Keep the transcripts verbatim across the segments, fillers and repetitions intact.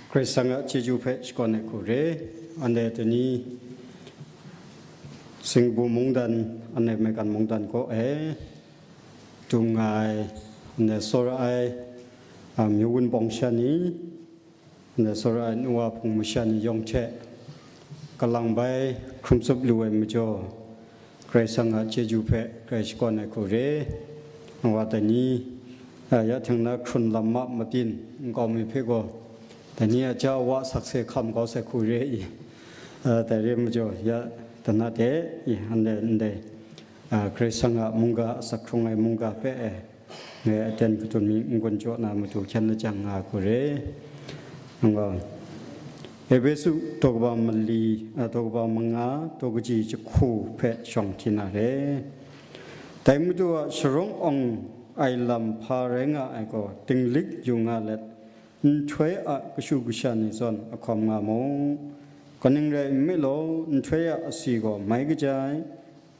Karai Kasang a chyeju hpe shakawn ai hku re. Anhte dai ni Singapore mungdan, anhte maigan mungdan kaw e dung nga ai, anhte tsawra ai, a, myu wunpawng sha ni, anhte tsawra ai nuwa hpung masha ni yawng hte kalang bai hkrum tsup lu ai majaw, Karai Kasang a chyeju hpe grai shakawn ai hku re. Nwa dai ni, a, ya htingna hkrun lam ma mabyin nkau mi hpe gaw, dai ni a ja wa sakse hkam kau sai hku re i, a, dai re majaw, ya dana de i, anhte ndai, a, Karai Kasang a mungga, asak hkrung ai mungga hpe e, ngai aten katun mi n-gun jaw na matu hkyen lajang nga hku re. Nang gaw, Epesu daw kaba mali, a, daw kaba manga, daw kaji jahku hpe shawng hti na re. Dai Madu a sharawng awng ai lam hpa rai nga ai gaw, dinglik yu nga let, nhtoi a kashu kasha ni zawn ahkawm nga mu. Kaning rai nme law, nhtoi a asi gaw mai kaja ai,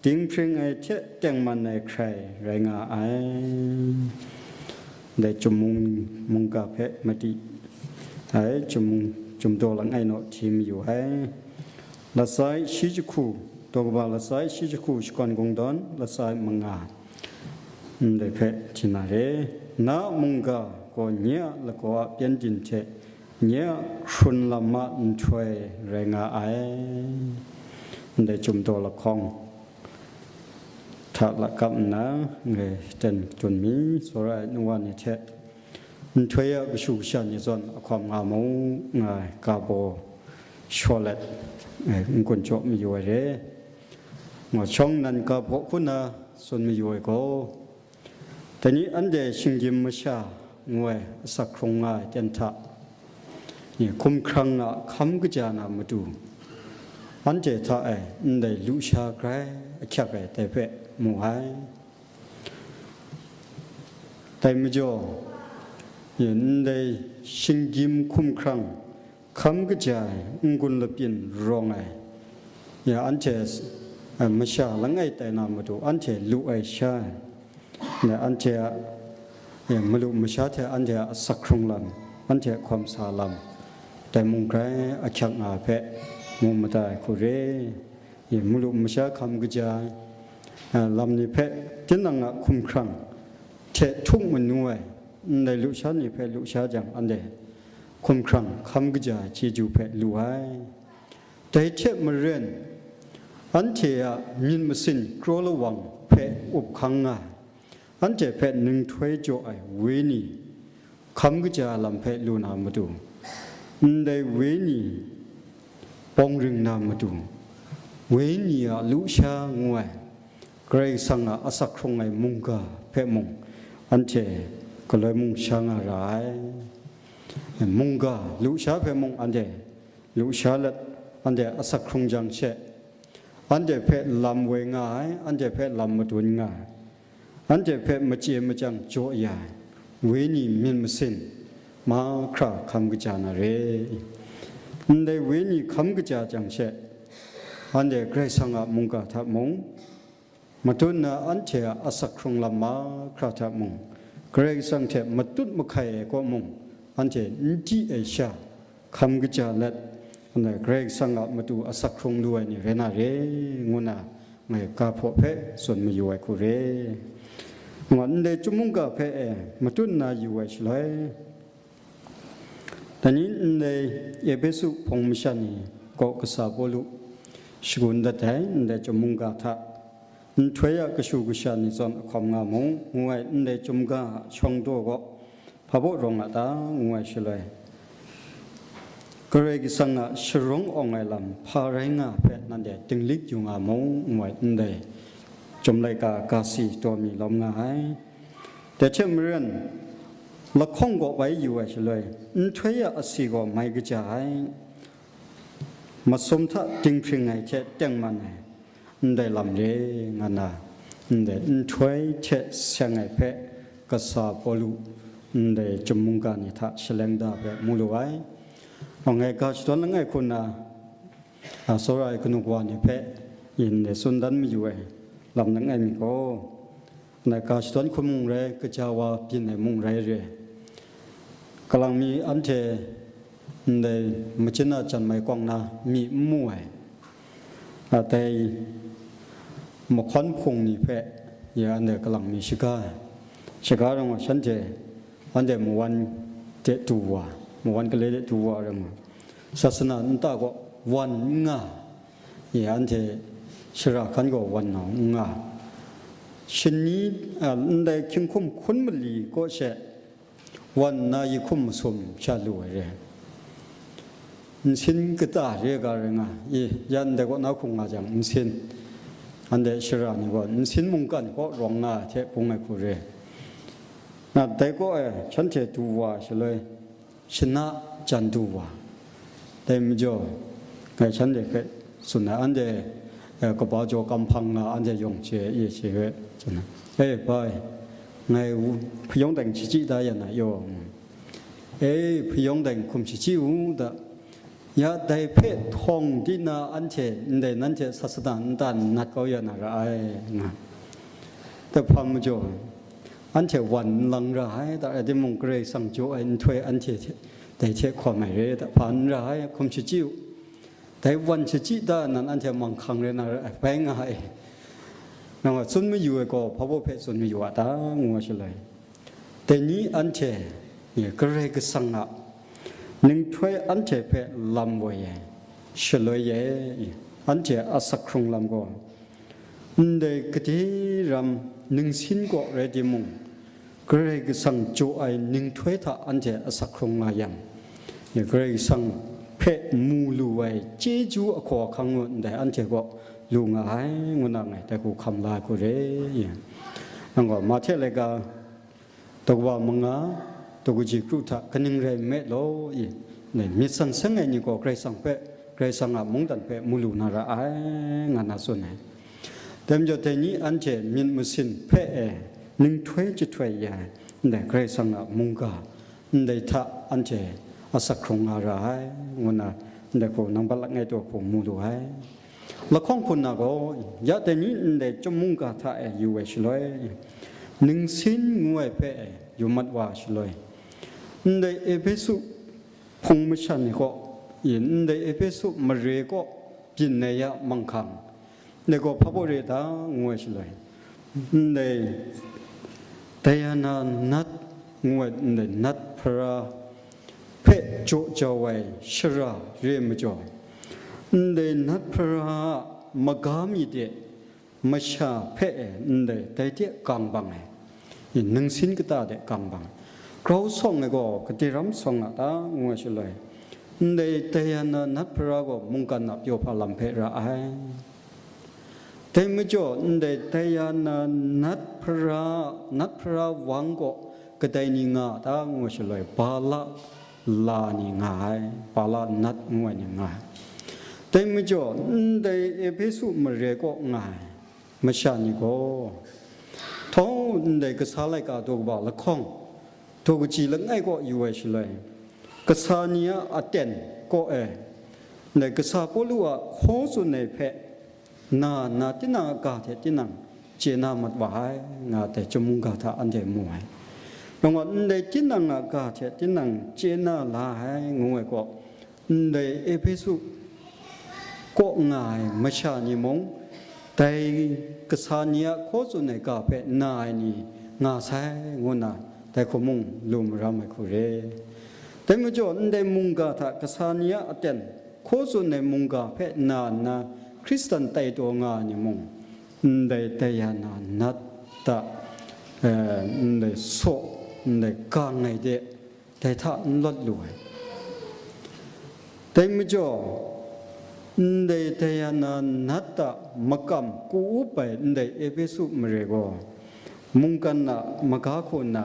dinghpring ai hte tengman ai hkrai rai nga ai. Dai chyum mung, mungga hpe madi ai, chyum mung, chyum daw langai naw hti mayu ai. Latsa e shi jahku, daw kaba latsa e shi jahku shakawn kungdawn, latsa e manga, ndai hpe hti na re. Na a mungga gaw nye a lagaw a pyengdin hte nye a hkrun lam a nhtoi rai nga ai. Ndai chyum daw lahkawng hta lakap nna ngai ten katun mi, tsawra ai nuwa ni hte nhtoi a kashu kasha ni zawn ahkawm nga mu, nga ai ga baw shaw let, eh, n-gun jaw mayu ai re. Nga shawng nan ga baw hku na tsun mayu ai gaw, dai ni anhte shinggyim masha ngu ai asak hkrung nga ai ten hta, ni hkumhkrang a hkam kaja na matu, anhte hta e ndai lusha grai ahkyak ai dai hpe mu ai. Dai majaw, ni ndai shinggyim hkumhkrang hkam kaja ai n-gun lapyin rawng ai, ya anhte, eh, masha langai tai na matu anhte lu ai sha ai, ya anhte a, ya malu masha hte anhte a asak hkrung lam, anhte a hkawm sa lam, dai mung grai ahkyak nga ai hpe mu mada ai hku re. Ya malu masha hkam kaja ai, eh, lam ni hpe tinang a hkumhkrang hte htuk manu ai, ndai lusha ni hpe lusha jang, anhte hkumhkrang hkam kaja ai chyeju hpe lu ai. Dai hte maren, anhte a myit masin kraw lawang hpe up hkang nga ai, anhte hpe ninghtoi jaw ai wenyi hkam kaja lam hpe lu na matu, ndai wenyi bawng ring na matu, wenyi a lusha ngu ai, Karai Kasang a asak hkrung ai mungga hpe mung, anhte galoi mung sha nga ra ai. Mungga lusha hpe mung anhte lusha let, anhte asak hkrung jang she, anhte hpe lam woi nga ai, anhte hpe lam madun nga ai, anhte hpe machye machyang jaw ya ai, wenyi myit masin mahkra hkam kaja na re. Ndai wenyi hkam kaja jang she, anhte Karai Kasang a mungga hta mung, matut na anhte a asak hkrung lam mahkra hta mung, Karai Kasang hte matut mahkai ai kaw mung, anhte n di ai sha, hkam kaja let, anhte Karai Kasang a matu asak hkrung lu ai ni rai na re, ngu na ngai ga hpaw hpe tsun mayu ai hku re. Ngat ndai chyum mungga hpe e matut na yu ai shaloi, dai ni ndai Epesu hpawng masha ni kaw kasa Pawlu shagun dat ai ndai chyum mungga hta, nhtoi a kashu kasha ni zawn ahkawm nga mu, ngu ai ndai chyum ga a shawng daw gaw, hpa baw rawng a ta, ngu ai shaloi, Karai Kasang a sharawng awng ai lam hpa rai nga hpe nanhte dinglik yu nga mu, ngu ai ndai chyum laika ga si taw mi lawm nga ai. Dai hte maren, lahkawng gaw bai yu ai shaloi, nhtoi a asi gaw mai kaja ai, masum hta dinghpring ai hte tengman ai, ndai lam re nga na, ndai nhtoi hte seng ai hpe kasa Pawlu ndai chyum mungga ni hta shaleng da hpe mu lu ai. Ngai ga shadawn langai hku na, a, tsawra ai kanu wa ni hpe yin e tsun dan mayu ai lam langai mi gaw, ndai ga shadawn hku mung rai, kaja wa byin ai mung rai re, kalang mi anhte ndai machyin a jan mai kawng na mi n mu ai, a dai mahkawn hpung ni hpe ya anhte kalang mi shaga ai. Shaga rai nna shanhte anhte mawan de du wa, mawan gale de du wa rai nna, sasana nta gaw wan n nga, ya anhte shara hkan gaw wan nau n nga. Shani, a, ndai hkying hkum hkun mali kaw she, wan nna yi hkum masum sha lu ai re. Nsin kata re ga rai nga, i, ya ndai kaw na hkung nga jang, nsin, anhte shara ni gaw nsin mungkan kaw rawng nga ai hte bung ai hku re. Na dai kaw e shanhte du wa shaloi, shana jan du wa. Dai majaw, ngai shanhte hpe tsun ai, anhte, eh, kaba jaw kamhpang nga anhte yawng chye ye chye hpe tsun ai. E, bai, ngai wu-, hpayawng dang shachyi da yan na yaw, e, hpayawng dang hkum shachyi u da, ya dai hpe htawng di na anhte ndai nanhte sasana nta nat kau ya na ra ai, nga. Dai hpa majaw, anhte wan n lang ra ai, da, rai timung, Karai Kasang jaw ai nhtoi anhte hte, dai hte hkawm ai re, da, hpa n ra ai, hkum shachyi u. Dai wan shachyi da nan anhte manghkang rai na ra ai, bai nga ai. Nang a tsun mayu ai gaw, hpa baw hpe tsun mayu a ta, ngu ai shaloi, dai ni anhte, ye, Karai Kasang a ninghtoi anhte hpe lam woi ai, shaloi e, anhte a asak hkrung lam gaw, ndai gade ram ningsin kaw rai timung, Karai Kasang jaw ai ninghtoi hta anhte asak hkrung nga yang, Karai Kasang hpe mu lu ai chyeju ahkaw ahkang ngu ndai anhte kaw lu nga ai, ngu na ngai dai hku hkam la ai hku re. Nang gaw Mahte laika daw kaba manga, daw kaji kru hta kaning rai nme law i, myit san seng ai ni gaw Karai Kasang hpe, Karai Kasang a mungdan hpe mu lu na ra ai, nga na tsun ai. Dai majaw, dai ni anhte myit masin hpe e ninghtoi jahtoi ya ai, ndai Karai Kasang a mungga ndai hta anhte asak hkrung nga ra ai, ngu na ndai hku nang balat ngai taw hku mu lu ai. Lahkawng hpun na gaw, ya dai ni ndai chyum mungga hta e yu ai shaloi, ningsin ngu ai hpe e yu mat wa ai shaloi, ndai Ehpesu hpung masha ni kaw, ndai Ehpesu mare kaw byin ai ya manghkang, ndai gaw hpa baw re ta, ngu ai shaloi, ndai Diana nat ngu ai ndai nat hpara hpe jaw jau ai shara re ai majaw, ndai nat hpara a maga mi de masha hpe e ndai dai de gang bang ai, ningsin kata de gang bang ai. Grau sawng ai gaw gade ram sawng a ta, ngu ai shaloi, ndai Diana nat hpara gaw mungkan a pyaw hpa lam hpe ra ai. Dai majaw, ndai Diana nat hpara, nat hpara wang gaw kadai ni nga a ta, ngu shaloi, Bala la ni nga ai, Bala nat ngu ai ni nga ai. Dai majaw, ndai Ehpesu mare kaw nga ai masha ni gaw, htawng ndai kasa laika daw kaba lahkawng, daw kaji langai kaw yu ai shaloi, kasa ni a aten kaw e, ndai kasa Pawlu a hkaw tsun ai hpe, na nna tinang a ga hte tinang chye na mat wa ai, nga dai chyum mungga hta anhte mu ai. Nang gaw, ndai tinang a ga hte tinang chye na la ai, ngu ai gaw, ndai Ehpesu kaw nga ai masha ni mung, dai kasa ni a hkaw tsun ai ga hpe na ai ni nga sai, ngu nna dai hku mung lu maram ai hku re. Dai majaw, ndai mungga hta kasa ni a aten hkaw tsun ai mungga hpe na nna Hkristan tai taw nga ai ni mung, ndai Diana nat hta, eh, ndai saw, ndai gang ai de, dai hta n lawt lu ai. Dai majaw, ndai Diana nat hta makam ku up ai ndai Ehpesu mare gaw, mungkan a maga hku nna,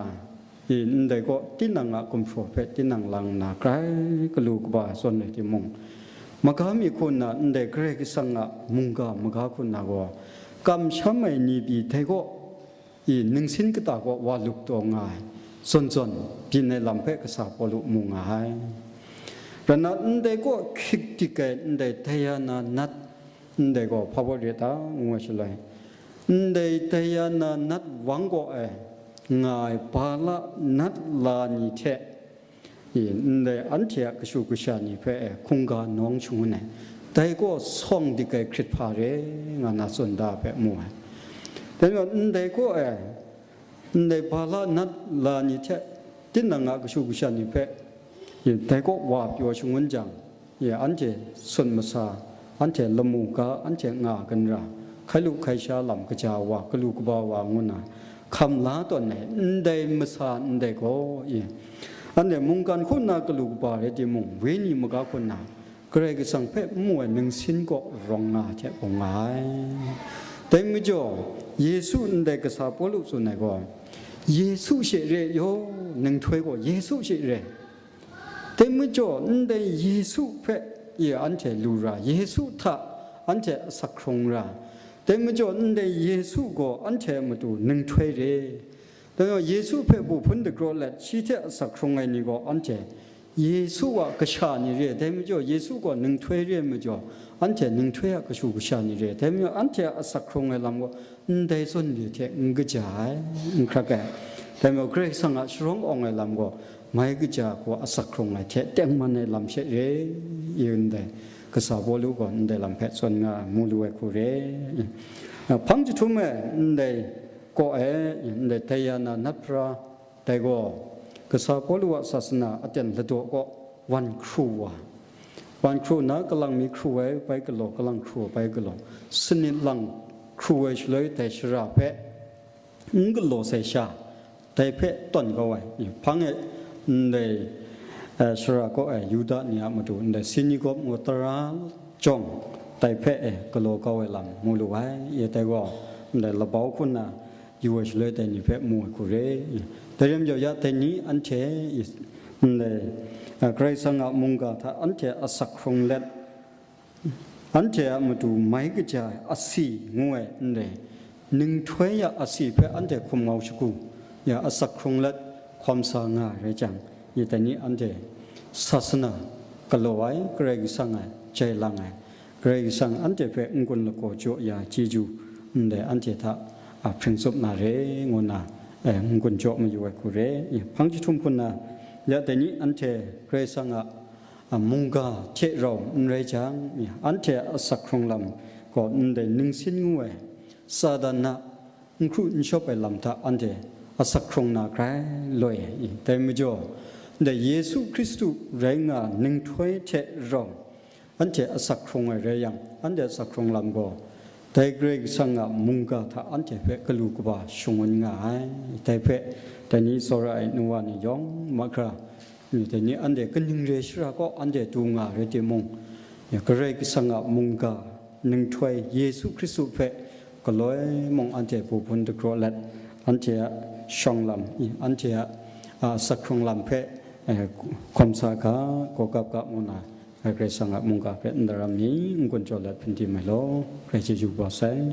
i, ndai gaw tinang a gumhpraw hpe tinang lang nna grai galu kaba ai zawn rai timung, maga mi hku nna ndai Karai Kasang a mungga maga hku nna gaw, kamsham ai ni pyi dai gaw, i, ningsin kata gaw wa lup taw nga ai, zawn zawn byin ai lam hpe kasa Pawlu mu nga ai. Rai nna, ndai gaw hkrik dik ai ndai Diana nat, ndai gaw hpa baw re ta, ngu ai shaloi, ndai Diana nat wang kaw e nga ai Bala nat la ni hte ndai anhte a kashu kasha ni hpe e hkungga nawng shangun ai, dai gaw sawng dik ai hkrit hpa re, nga na tsun da hpe mu ai. Dai majaw, ndai gaw e, ndai ba la nat la ni hte tinang a kashu kasha ni hpe, dai gaw wa pyaw shangun jang, anhte sun masa, anhte lamu ga, anhte nga ginra, hkai lu hkai sha lam kaja wa, galu kaba wa ngu na, hkam la tawn ai ndai masa ndai gaw, anhte mungkan hku nna galu kaba rai timung, wenyi maga hku nna, Karai Kasang hpe n mu ai ningsin kaw rawng nga hte bung nga ai. Dai majaw, Yesu ndai kasa Pawlu tsun ai gaw, Yesu she re yaw, ninghtoi gaw Yesu she re. Dai majaw, ndai Yesu hpe, i anhte lu ra, Yesu hta anhte asak hkrung ra, dai majaw, ndai Yesu gaw anhte a matu ninghtoi re. Dai majaw, Yesu hpe bu hpun dagraw let, shi hte asak hkrung ai ni gaw anhte Yesu a kasha ni re, dai majaw, Yesu gaw ninghtoi re ai majaw, anhte ninghtoi a kashu kasha ni re, dai majaw, anhte a asak hkrung ai lam gaw ndai zawn re hte n kaja ai, n hkrak ai. Dai majaw, Karai Kasang a sharawng awng ai lam gaw mai kaja hku asak hkrung ai hte tengman ai lam she re, i ndai kasa Pawlu gaw ndai lam hpe tsun nga mu lu ai hku re. Hpang jahtum e ndai kaw e, ndai Diana natpra, dai gaw kasa Pawlu a sasana aten ladaw kaw wan hkru wa, wan hkru nna, kalang mi hkru ai bai galaw, kalang hkru ai bai galaw, sanit lang hkru ai shaloi, dai shara hpe n galaw sai sha, dai hpe tawn kau ai. Hpang e ndai, eh, shara kaw ai Yuda ni a matu ndai sinigop ngu tara jawng, dai hpe e galaw kau ai lam mu lu ai. E dai gaw ndai labau hku nna yu ai shaloi, dai ni hpe mu ai hku re. Dai rai majaw, ya dai ni anhte, ndai, eh, Karai Kasang a mungga hta anhte asak hkrung let, anhte a matu mai kaja ai asi ngu ai ndai ninghtoi a asi hpe anhte hkum ngau shagu ya asak hkrung let hkawm sa nga ai rai jang, i dai ni anhte sasana galaw ai, Karai Kasang a jai lang ai, Karai Kasang anhte hpe n-gun lagaw jaw ya ai chyeju ndai anhte hta, a, hpring tsup na re ngu nna, e, n-gun jaw mayu ai hku re. I hpang jahtum hku nna, ya dai ni anhte Karai Kasang a a, mungga hte rau n rai jang, anhte a asak hkrung lam gaw ndai ningsin ngu ai Satan a n hkru n shawp ai lam hta anhte asak hkrung na grai loi ai. Dai majaw, ndai Yesu Hkristu rai nga ninghtoi hte rau anhte asak hkrung ai rai yang, anhte asak hkrung lam gaw dai Karai Kasang a mungga hta anhte hpe galu kaba shangun nga ai. Dai hpe dai ni tsawra ai nu wa ni yawng mahkra, dai ni anhte kaning re shara kaw anhte du nga rai timung, ya Karai Kasang a mungga ninghtoi Yesu Hkristu hpe galoi mung anhte bu hpun dagraw let, anhte a shawng lam, anhte a, a, asak hkrung lam hpe, eh, hkawm sa ga, gawgap ga ngu na, Karai Kasang a mungga hpe ndaram ni n-gun jaw let hpun di mai law, Karai chyeju kaba sai.